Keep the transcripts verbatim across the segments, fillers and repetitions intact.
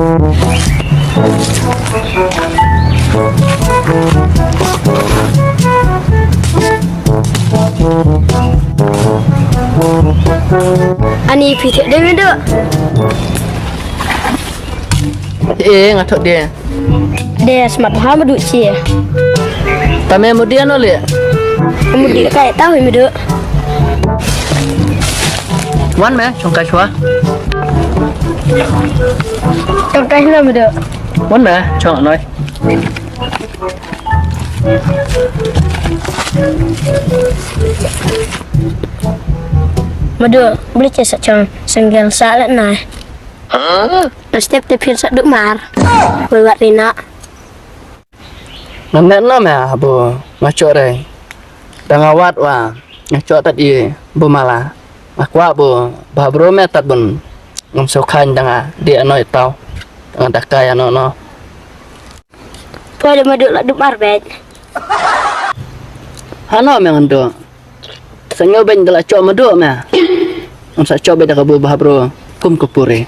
Ani phi thiah dei Madu? Eh, nga thoh dei. Dei smat ha Madu chi. Tame Madu ano le? Madu kai tau Madu. Wan me, chong kai chwa. Chong kai na Madu. Wan me, chong noi. Madu, beli che sa chong single sa le nai. Na step te phin sa duk mar. Wei wat rina. Ngan net na me abo nga chok re. Da nga wat wa nga chok tat i bu mala. Nga kwah bu ba bro me tat bun. Ngam so khan da nga di anoi tau. Da nga dakai ano no. Poi de Madu la duk mar bej. Hano me ngan do. Sa ngew bej da la chok Madu me. Ngam sa chok bej da ka bu ba bro kum ka puri.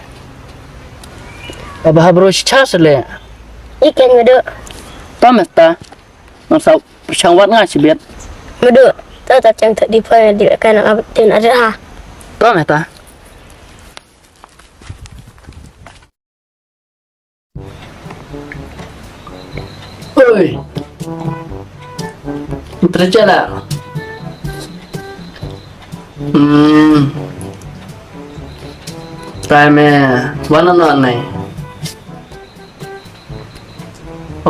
Ba bro chicha sele. Iken Madu. Ta me ta. Ngam sa pyrshang wat nga shibit. Madu. Ta ta chang ta di poi di ka nang abtin ada ha. Ta me ta. Oi. Terjala. Hmm. Trai me wana no anai.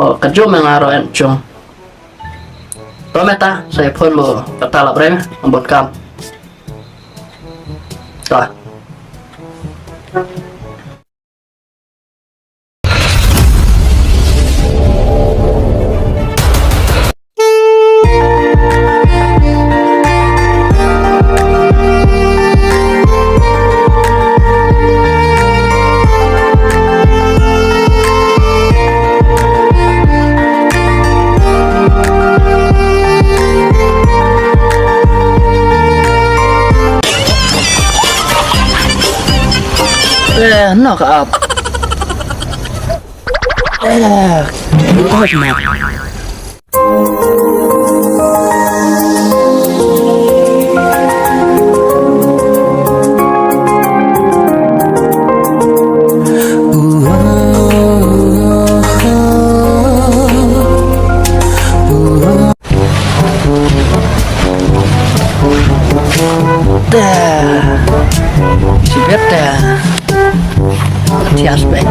Oh, kajum me nga ro en chung. Ro me ta, sa phone mo, kata la brem, ambot kam. Ta. Eh, no ka ap. Eh, Da. Sibet da. Tias bek.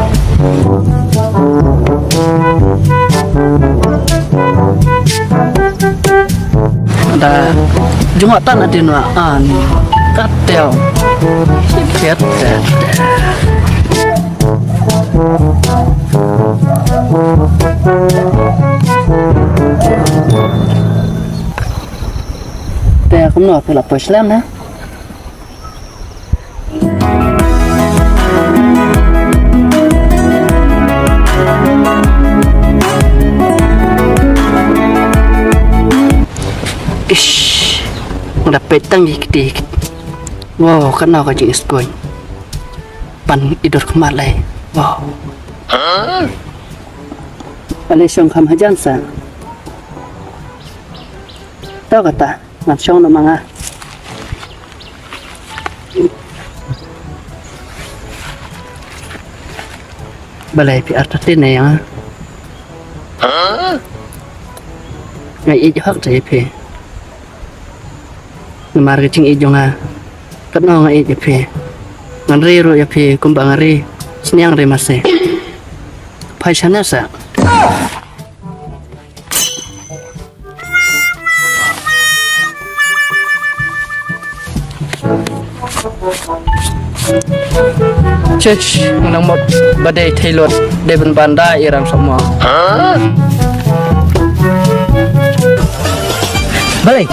Da. Jungwa tan adin wa an. Katel. Sibet da. Te kumno phi la poi slem ne? Ish, nga da peit tang ïa kti. Wow, katno ka jingïaskhem. Pan i dur khmat lei. Wow. Ale shong kham hajan sa. To kata, ngan shong na ma nga. Balei phi artatien ïa nga? Nga ïeit hok te ïa phi. Namar ka jingïeit jong nga, katno nga ïeit ïa phi. Ngan ri ruh ïa phi kumba nga ri sniang ri masi. Phai shane sa. Chesh, nang mut ba dei thei lut, dei ban ban da i rang sok mo. Balei?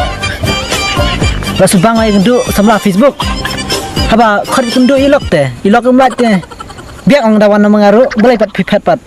Ba subang ai kynduh samla Facebook. Haba khot kynduh i lok te, i lok i mlait te. Biak ong da wan na mengaru, balei pat phi phet pat.